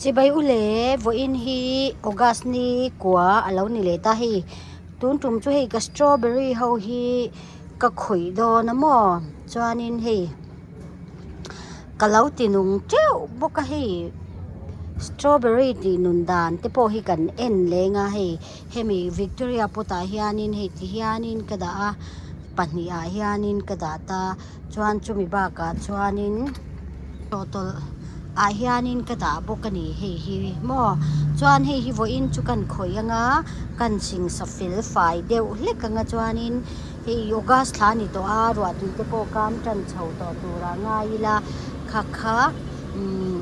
Chibai u le vawiin hi August ni kua a lo ni leh ta hei tun tum chu hei ka strawberry ho hi ka khawih dawn a maw chuanin hei ka lo ti nung teuh bawk a hei strawberry tih nun dan te pawh hi kan en leng a hei hemi Victoria pot ah hianin hei ti hianin ka dah a pahnih ah hianin ka dah ta. Chuan chumi bakah chuanin chawhtawlh ah hianin ka dah bawk a ni hei hi maw chuan hei hi vawiin chu kan khawih anga kan chhingsa fel fai deuh hlek anga chuanin hei august thla a ni tawh a ruahtui te pawh kam tan chho tawh turah ngai ila kha kha umm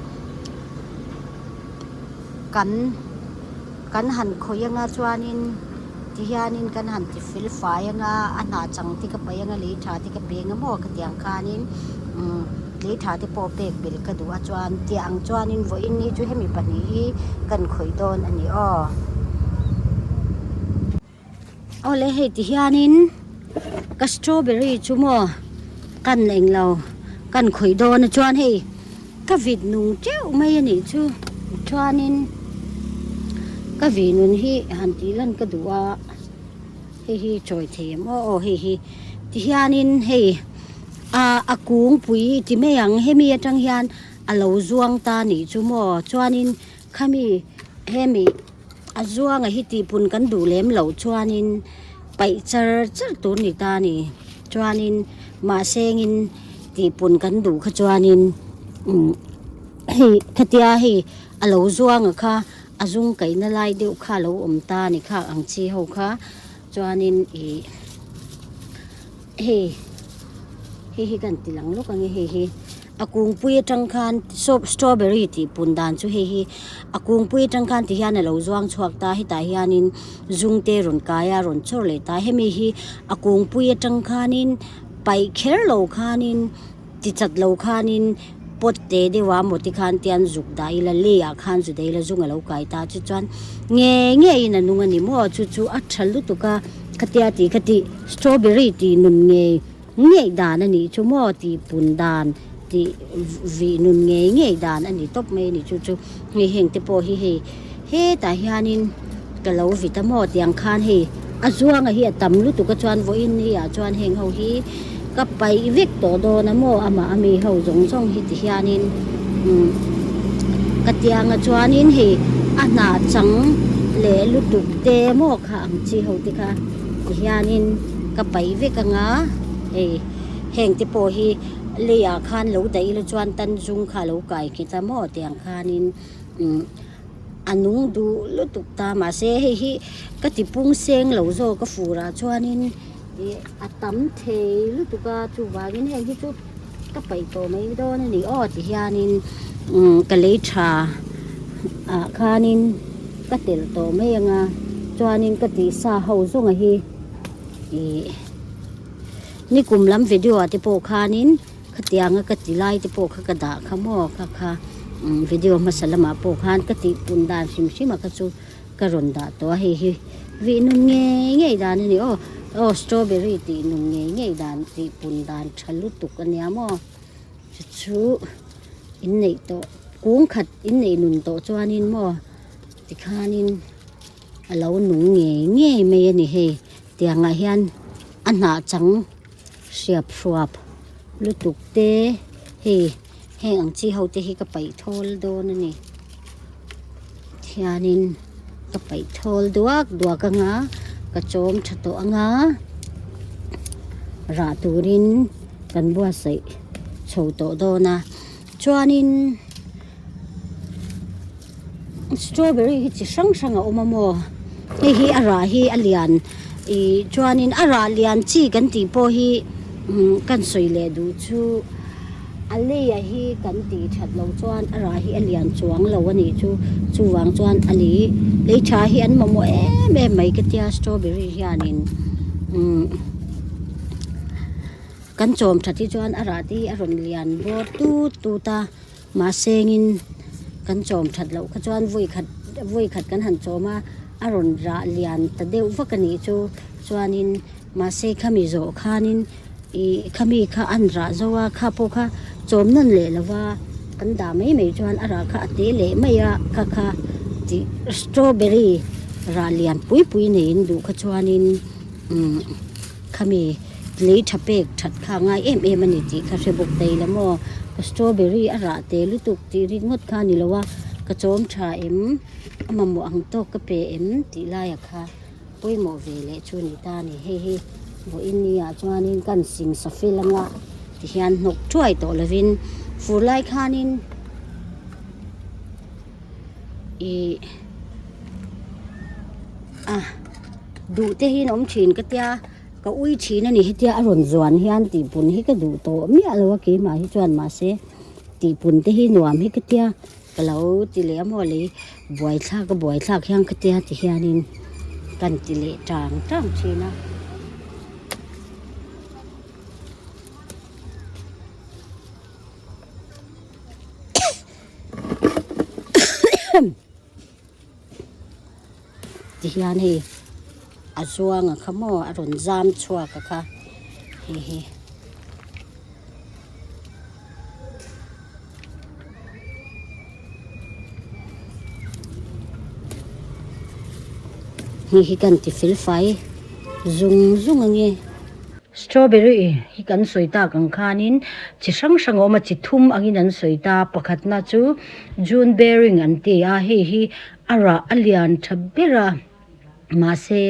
kan. Kan han khawih anga chuanin tihianin kan han ti fel fai anga a hnah chang te ka paih anga lei tha te ka pe anga maw khatiang khanin umm lei tha te pawh pek belh ka duh a chuan tiah ang chuanin vawiin hi chu hemi pahnih hi kan khawih dawn a ni aw. Awle hei ti hianin ka strawberry chu maw kan englo kan khawih dawn a chuan hei ka vit nung teuh mai a nih chu chuanin ka vih nun hi han tih lan ka duh a hei hi chawi thei em aw aw hei hi ti hianin hei ah a kungpui ti mai ang hemi atang hian a lo zuang ta a nih chu maw chuanin khami hemi. A zuanga hi tihpun kan duh lem loh chuanin paih char char tur ni ta a ni. Chuanin mahsengin tihpun kan duh kha chuanin umm hei khatia hei a lo zuanga kha a zung kaihna lai deuh kha a lo awm ta a ni kha ang chi ho kha chuanin ih hei hei hi kan ti lang lawk ang e hei hi. A kungpui atang khan strawberry tih pun dan chu hei hi a kungpui atang khan ti hian a lo zuang chhuak ta hetah hianin zung te rawn kai a rawn chawr leh ta hemi hi a kungpui atang khanin paih kher lo khanin ti chat lo khanin pot te deuh a maw tikhan tian zuk dah ila lei ah khan zu daih ila zung a lo kai ta chu chuan ngei ngeiin a nung a ni maw chu chu a tha lutuk a khatia tih kha tih strawberry tih nun ngei. Ngei dan a nih chu maw tih pun dan tih vih nun ngei ngei dan a ni tawp mai a ni chu chu hei heng te pawh hi hei hetah hianin ka lo vit a maw tiang khan hei a zuanga hi a tam lutuk a chuan vawiin ni ah chuan heng ho hi ka paih vek tawh dawn a maw amah ami ho zawng zawng hi ti hianin umm ka tiang a chuanin hei a hnah chang leh lutuk te maw kha ang chi ho te kha ti hianin. Ka paih vek anga hei heng te pawh hi leiah khan lo daih ila chuan tan zung kha a lo kai nghet a maw tiang khanin umm a nung duh lutuk ta mahse hei hi ka ti pung seng lo zawk a furah chuanin ih a tam thei lutuk a chuvangin heng hi chu ka paih tawh mai dawn a ni aw ti hianin umm ka lei tha ah khanin ka telh tawh mai anga chuanin ka tih sa ho zawnga hi. Ih nikum lam video ah te pawh khanin khatianga ka ti lai te pawh kha ka dah kha maw kha kha umm video hmasa lamah pawh khan ka tih pun dan hrim hrim a kha chu ka rawn dah tawh a hei hi vih nun ngei ngei dan a ni aw aw strawberry tih nun ngei ngei dan tih pun dan tha lutuk a nia maw chu chu inneih tawh kung khat inneih nun tawh chuanin maw tikhanin. A lo nung ngei ngei mai a ni hei tiangah hian a hnah chang hriap hruap lutuk te hei heng ang chi ho te hi ka paih thawl dawn a ni hianin ka paih thawl duak duak anga ka chawm tha tawh anga rah turin kan buatsaih chho tawh dawn a chuanin. Strawberry hi chi hrang hrang a awm a maw hei hi a rah hi a lian ih chuanin a rah lian chi kan tih pawh hi umm kan sawi leh duh chu a leia hi kan tih that loh chuan a rah hi a lian chuang lo a nih chu chuvang chuan a lei lei tha hi an mamawh em em mai ka tia strawberry hianin umm kan chawm that hi chuan a rah te hi a rawn lian bawr tut tut a. Mahsengin kan chawm that loh kha chuan vawi khat vawi khat kan han chawm a, a rawn rah lian ta deuh vak a nih chu. Chuanin mahse khami zawh khanin ih khami kha an rah zo a, kha pawh kha chawm nawn leh lo va. Kan dah mai mai chuan a rah kha a te leh mai a, kha kha tih strawberry rah lian pui pui neiin duh kha chuanin umm khami lei tha pek that kha a ngai em em a ni tih kha hre bawk thei la maw. Ka strawberry a rah te lutuk tih ringawt kha a ni lo a, ka chawm tha em a mamawh ang tawk ka pe em tih laiah kha pawimawh ve leh chu a ni ta a ni. Hei hi vawiin ni ah chuanin kan sing sa fel anga tihian hnawk thuai tawh lovin fur lai khanin ih a duh te hi an awm thin ka tia ka ui thin a ni hetia a rawn zuan hian tihpun hi ka duh tawh miah lo a keimah hi chuan mahse tihpun te hi nuam hi ka tia. Ka lo ti leh a maw lei buaithlak a buaithlak hian ka tia ti hianin kan ti leh tang tang thin a. Ti hian hei a zuanga kha maw a rawn zam chhuak a kha hei hi. Hei hi kan ti fel fai zung zung ange. Strawberry hi kan sawi tak ang khanin chi hrang hrang a awm a, chi thum angin an sawi ta. Pakhatna chu June bearing an ti a, hei hi a rah a lian tha ber a, mahse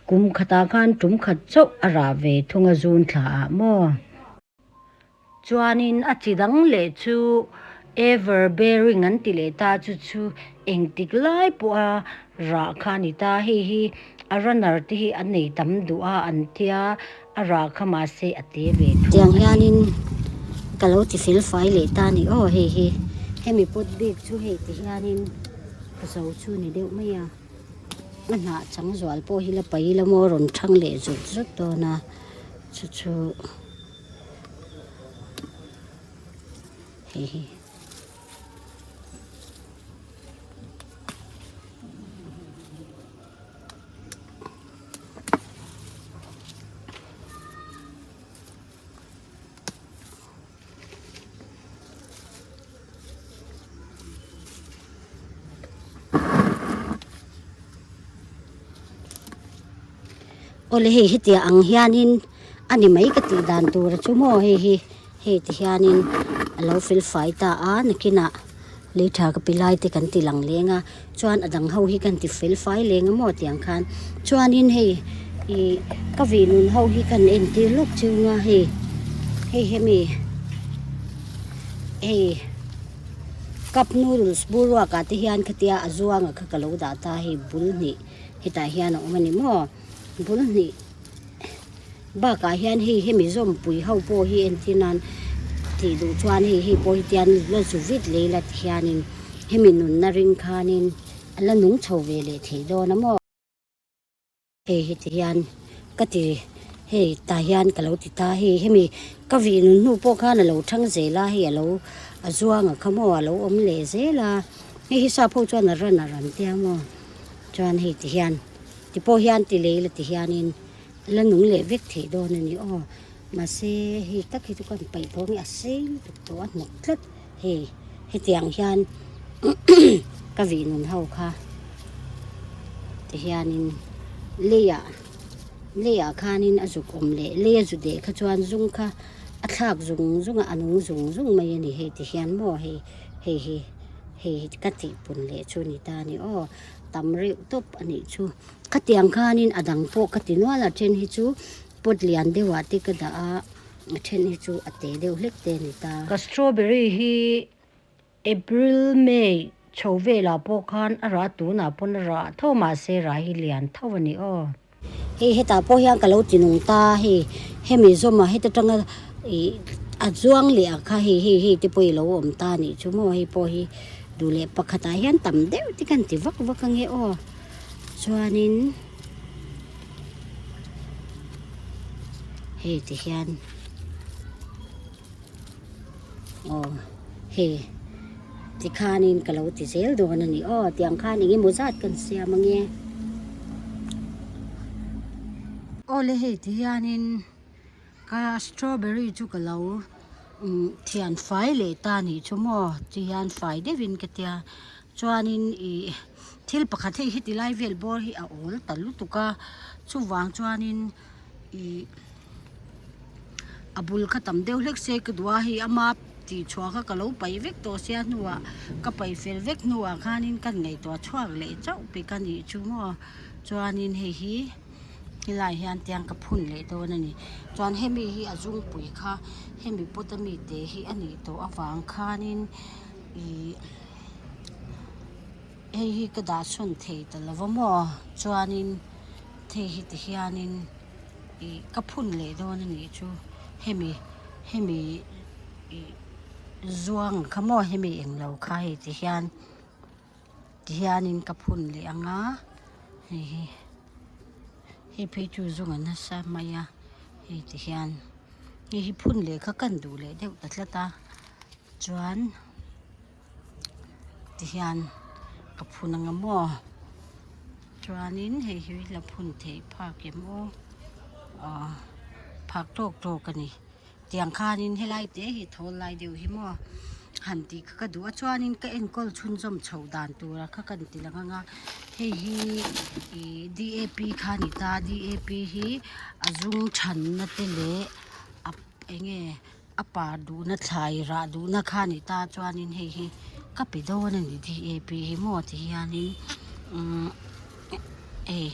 kum khatah khan tum khat chauh a rah ve thung a zun thla ah maw. Chuanin a chi dang leh chu ever bearing an ti leh ta chu chu engtik lai pawha rah kha a ni ta, hei hi a runner te hi a nei tam duh a an tia a rah kha mahse a te ve thung a ni. Tiang hianin ka lo ti fel fai leh ta a ni aw hei hi hemi pot bik chu hei ti hianin ka zo chu ni deuh mai a, a hnah chang zual pawh hi la paih ila maw rawn thang leh zut zut dawn a chu chu. Hei hi. Awle hei hetiang ang hianin a ni mai ka tih dan tur chu maw hei hi hei ti hianin a lo fel fai ta a nakinah lei tha ka pe lai te kan ti lang leng a chuan a dang ho hi kan ti fel fai leng a maw tiang khan chuanin hei ih ka vih nun ho hi kan entir lawk chiang a hei hei hemi hei cup noodles bur ruakah te hian khatia a zuanga kha ka lo dah ta hei bul hnih hetah hian a awm a ni maw bul hnih bakah hian hei hemi zawmpui ho pawh hi entir nan tih duh chuan hei hei pawh hi tian la zu vit lei la ti hianin hemi nunna ring khanin a la nung chho ve leh thei dawn a maw. Hei hi ti hian ka ti hei tah hian ka lo ti ta hei hemi ka vih nun hnu pawh khan a lo thang zel a hei a lo a zuang a kha maw a lo awm leh zel a hei hi sap ho chuan a ran a ran tia maw chuan hei ti hian ti pawh hian ti lei la ti hianin la nung leh vek theih dawn a ni aw mahse hei tak hi chu ka paih tawh nge a sei lutuk tawh a hnawk tlat hei hetiang hian ka vih nun ho kha ti hianin leiah leiah khanin a zuk awm leh lei a zu deh kha chuan zung kha a thlak zung zung a a nung zung zung mai a ni hei ti hian maw hei hei hi hei hi ka tihpun leh chu a ni ta a ni aw tam reuh tawp a nih chu khatiang khanin a dang pawh ka ti nual a then hi chu pot lian deuhah te ka dah a a then hi chu a te deuh hlek te a ni ta. Ka strawberry hi April, May chho velah pawh khan a rah tunah pawn a rah tho mahse rah hi lian tho a ni aw. Hei hetah pawh hian ka lo ti nung ta hei hemi zawmah heta tanga ih a zuang leh a kha hei hei hei te pawh i lo awm ta a nih chu maw hei pawh hi duh leh pakhatah hian tam deuh te kan ti vak vak ange aw chuanin hei ti hian. Aw hei tikhanin ka lo ti zel dawn a ni aw tiang khan eng emaw zat kan siam ange. Aw le hei ti hianin ka strawberry chu ka lo Umm thian fai leh ta nih chu maw ti hian fai deuhin ka tia chuanin ih thil pakhat hei heti lai vel bawr hi a awl ta lutuk a chuvang chuanin ih a bul kha tam deuh hlek se ka duh a hei ama tih chhuah kha ka lo paih vek tawh sia hnuah ka paih fel vek hnuah khanin ka ngaihtuah chhuak leh chauh pek a nih chu maw chuanin hei hi. Helai hian tiang ka phun leh dawn a ni. Chuan hemi hi a zungpui kha hemi pot a mi te hi a nih tawh avang khanin ihh hei hi ka dah sawn thei ta lo va maw chuanin hei hi ti hianin ih ka phun leh dawn a nih chu hemi hemi ih zuang kha maw hemi englo kha hei ti hian. Tihianin ka phun leh ang a, hei hi hei phei chu zung a nasa mai a, hei tihian hei hi phun leh kha kan duh leh deuh ta tlat a, chuan tihian ka phun ang a maw chuanin hei hi la phun theih phak em aw aw phak tawk tawk a ni. Tiang khanin helai te hi thawl lai deuh hi maw han tih kha ka duh a chuanin ka enkawl chhunzawm chhoh dan tura kha kan ti lang ang a hei hi ih D A P kha a ni ta D A P hi a zung thanna te leh a eng nge a par duhna thlai rah duhna kha a ni ta chuanin hei hi ka pe dawn a ni D A P hi maw ti hianin umm hei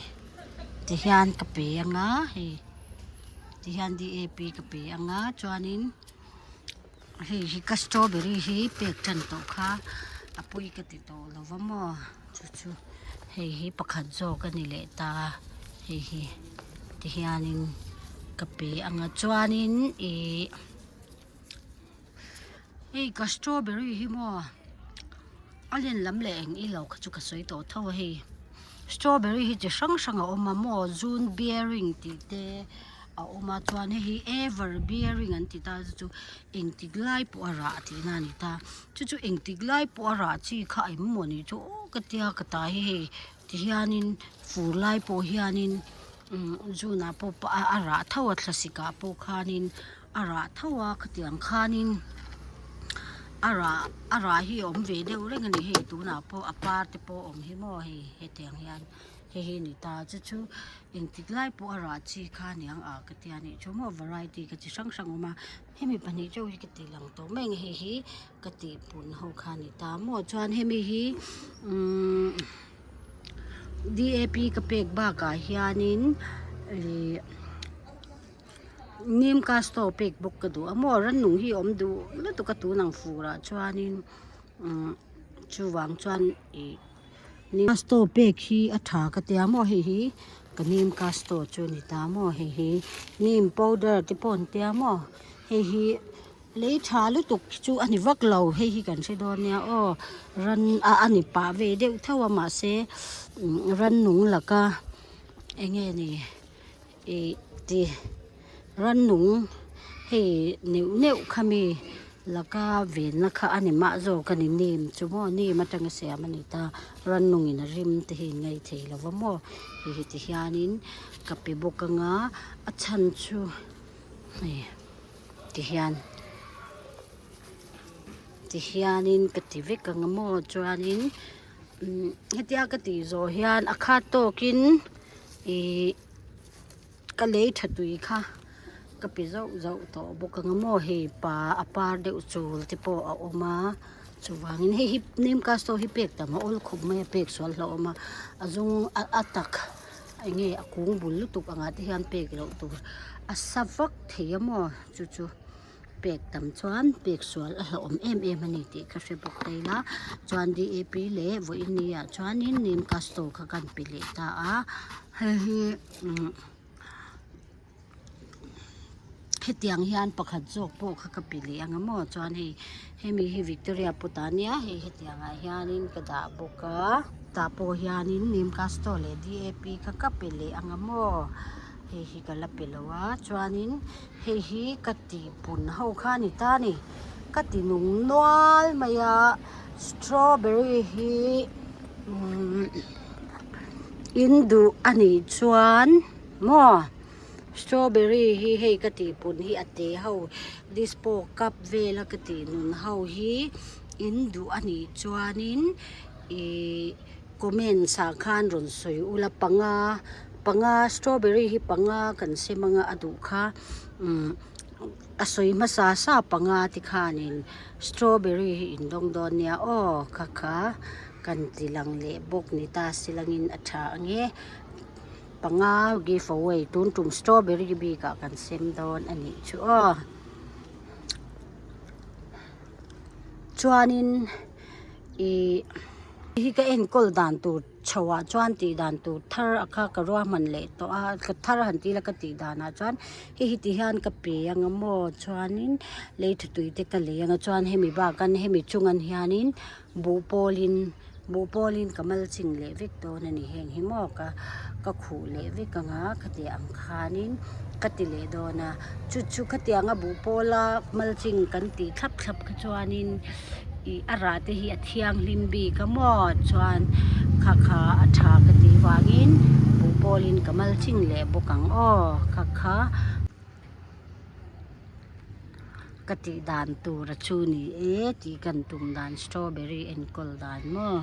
ti hian ka pe ang a hei. Tihian DAP ka pe ang a chuanin hei hi ka strawberry hi pek tan tawh kha a pawi ka ti tawh lo va maw chu chu hei hi pakhat zawk a ni leh ta hei hi tihianin ka pe ang a chuanin ih hei ka strawberry hi maw a len lam leh eng ilo kha chu ka sawi tawh tho a hei strawberry hi chi hrang hrang a awm a maw zun bearing tih te a awm a chuan hei hi ever bearing an ti ta chu chu engtik lai pawh a rah tihna a ni ta chu chu engtik lai pawh a rah chi kha a eng maw ni chu aw ka tia ka ta hi hei tihianin fur lai pawh hianin umm zunah pawh a rah tho a thlasik ah pawh khanin a rah tho a khatiang khanin a rah a rah hi a awm ve deuh reng a ni hei tunah pawh a par te pawh a awm hi maw hei hetiang hian hei hi a ni ta chu chu engtik lai pawh a rah chi kha aniang ah ka tia nih chu maw variety ka chi hrang hrang a awm a hemi pahnih chauh hi ka ti lang tawh mai ang hei hi ka tih pun ho kha a ni ta maw chuan hemi hi umm D A P ka pek bakah hianin ihh. Nim casto pek bawk ka duh a maw rannung hi a awm duh lutuk a tun ang fur ah chuanin umm chuvang chuan ih nim casto pek hi a tha ka tia maw hei hi ka nim casto chu a ni ta maw hei hi nim powder te pawh an tia maw hei hi lei tha lutuk chu a ni vak lo hei hi kan hre dawn nia aw ran a a ni pah ve deuh tho a mahse rannung laka eng nge ni. Ih ti rannung hei neuh neuh kha mi laka venna kha a ni mah zawk a ni nim chu maw nim atanga siam a ni ta rannung in a rim te hi in ngaih thei lo va maw hei hi ti hianin ka pe bawk anga a chhan chu hei ti hian ti hianin ka ti vek ang a maw chuanin umm hetia ka tih zawh hian a khat tawkin Ihh ka lei tha tui kha ka pe zauh zauh tawh bawk ang a maw hei pa a par deuh chul te pawh a awm a chuvangin hei hi name cast ho hi pek tam a awl khawp mai a pek sual hlauhawm a a zung a tak eng nge a kung bul lutuk angah te hian pek loh tur a sa vak thei a maw chu chu. Pek tam chuan pek sual a hlauhawm em em a ni tih ka hre bawk thei la chuan D A P leh vawiin ni ah chuanin nim casto kha kan pe leh ta a hei hi umm hetiang hian pakhat zawk pawh kha ka pe leh ang a maw chuan hei hemi hi Victoria put ah nia hei hetiang ah hianin ka dah bawk a tah pawh hianin nim casto leh D A P kha ka pe leh ang a maw hei hi ka la pe lo a chuanin. Hei hi ka ti pun ho kha a ni ta a ni ka ti nung nual mai a strawberry hi umm in duh a nih chuan maw. Strawberry hi hei ka tih pun hi a te ho dispo cup vela ka tih nun ho hi in duh a nih chuanin ihh comments ah khan rawn sawi ula panga panga strawberry hi panga kan sem anga a duh kha umm a sawi hmasa sa panga te khanin strawberry hi in dawng dawn nia aw kha kha kan ti lang leh bawk ni ta silangin a tha ange. Panga give away tun tum strawberry bikah kan sem dawn a nih chu aw. Chuanin ih hi ka enkawl dan tur chho ah chuan tih dan tur thar a kha ka ruahman leh tawh a ka thar han tih ila ka tih danah chuan hei hi ti hian ka pe anga maw chuanin lei tha tui te ka lei anga chuan hemi bakan hemi chungan hianin Buh pawlin buh pawlin ka mal ching leh vek dawn a ni heng hi maw ka ka khuh leh vek anga khatiang ang khanin ka ti leh dawn a chu chu khatianga buh pawla mal ching kan tih thlap thlap kha chuanin ih a rah te hi a thianghlim bik a maw chuan kha kha a tha ka tih vangin buh pawlin ka mal ching leh bawk ang aw kha kha. Ka tih dan tur a chu ni e tih kan tum dan strawberry enkawl dan maw.